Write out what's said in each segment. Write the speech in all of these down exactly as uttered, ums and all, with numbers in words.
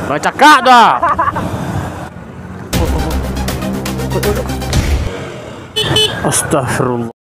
Bacakak dah. Astagfirullah.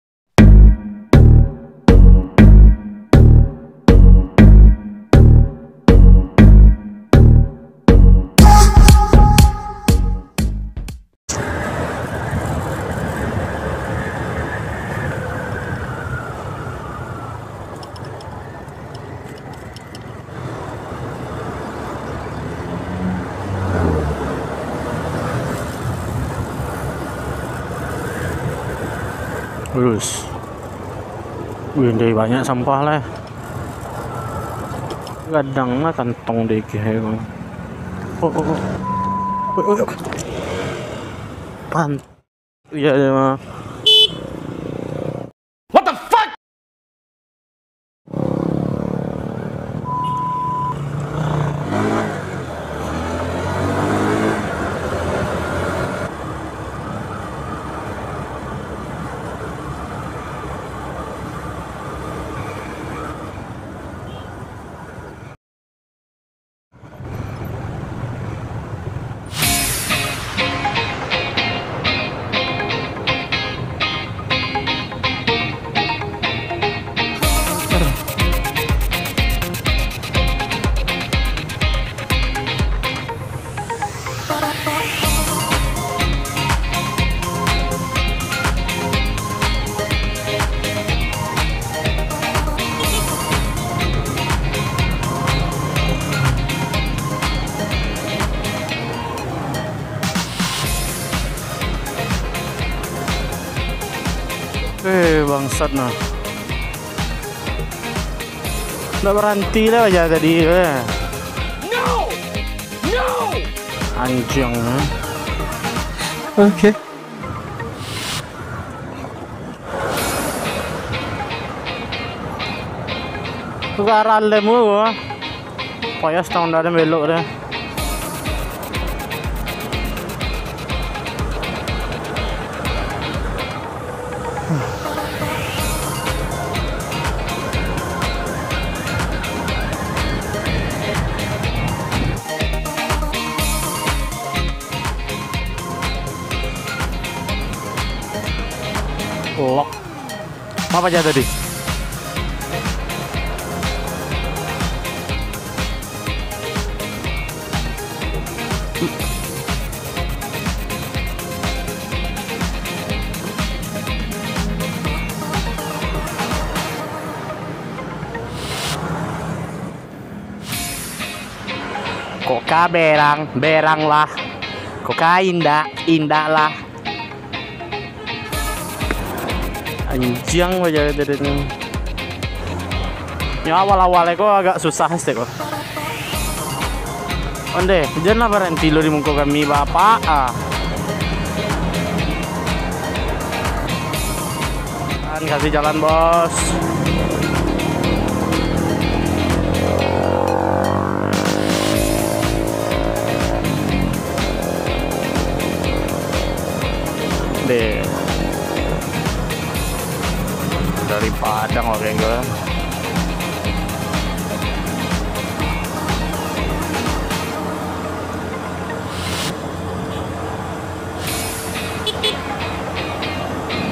Lurus. Wih, ndai banyak sampah lah. Gadang lah kantong dikeh, bang. Oh, oh, oh. Oh, oh, oh. Pan-, iya, iya, mah. What the fuck? Eh, bangsat nah. Ndak baranti lah aja tadi, eh. No! No! Anjiang, eh. Oke. Tukaran lemu, eh. Payah setahun dah belok deh. Lok. Apa aja tadi? Kok ka berang, beranglah. Kok ka indak, indaklah. Anjiang bajalan dari ni. Nyo awal-awal ko agak susah sih ko. Onde, janlah baranti lo di muko kami, Bapak. Ah. Kasih jalan, Bos. Deh. Dari Padang, oke, gue.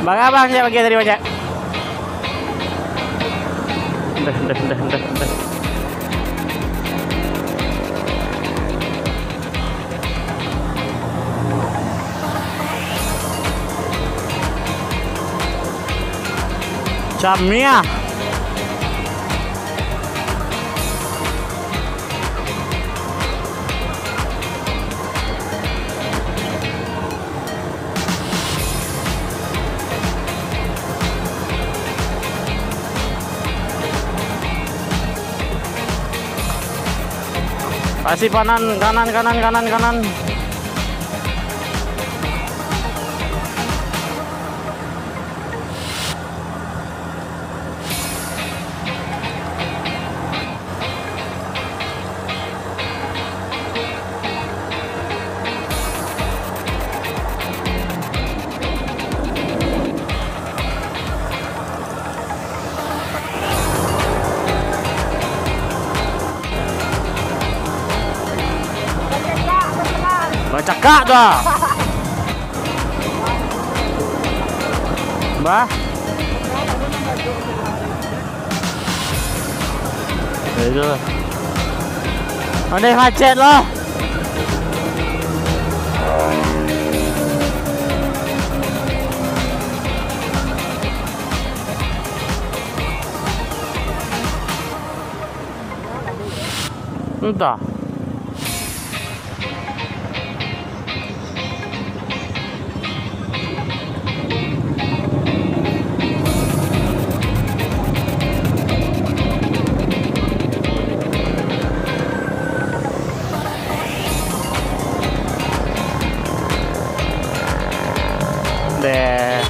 Bang, abang, cak, bagi tadi, bang, cak. Dah, dah, dah, dah, dah. Camia. Kasih panan, kanan, kanan, kanan, kanan. Cakak tu ah. Bah. Itu. Aneh macet lah. Entah. Deh.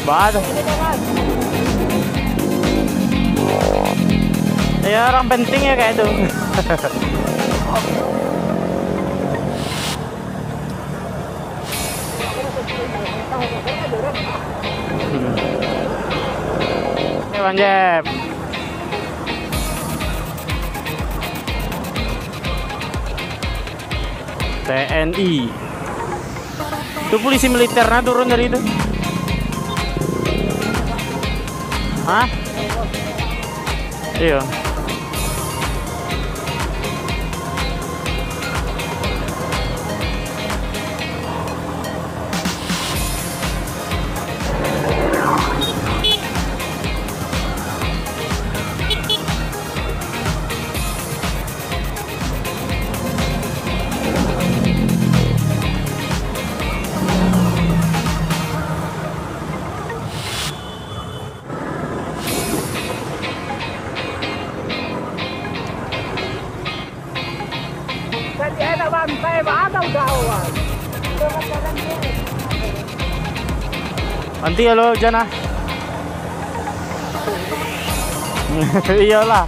Bah tu. Ya, orang penting ya kayak itu. Ini Bang Jeb. T N I. Tu polisi militer nah turun dari itu. Hah? Iyo. Tadi anak bantai, mana udah awal. Nanti kalau hujan ah. Iyolah.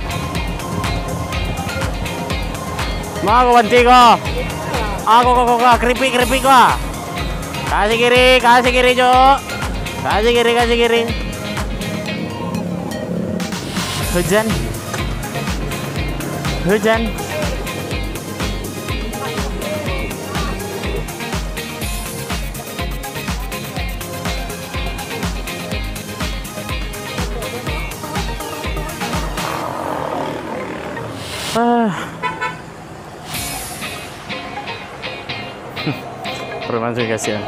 Mau aku banting ko. Aku ko ko ko keripik keripik ko. Kasih kiri, kasih kiri, Cok. Kasih kiri, kasih kiri. Hujan. Hujan. Ah. Preman sih kasihan.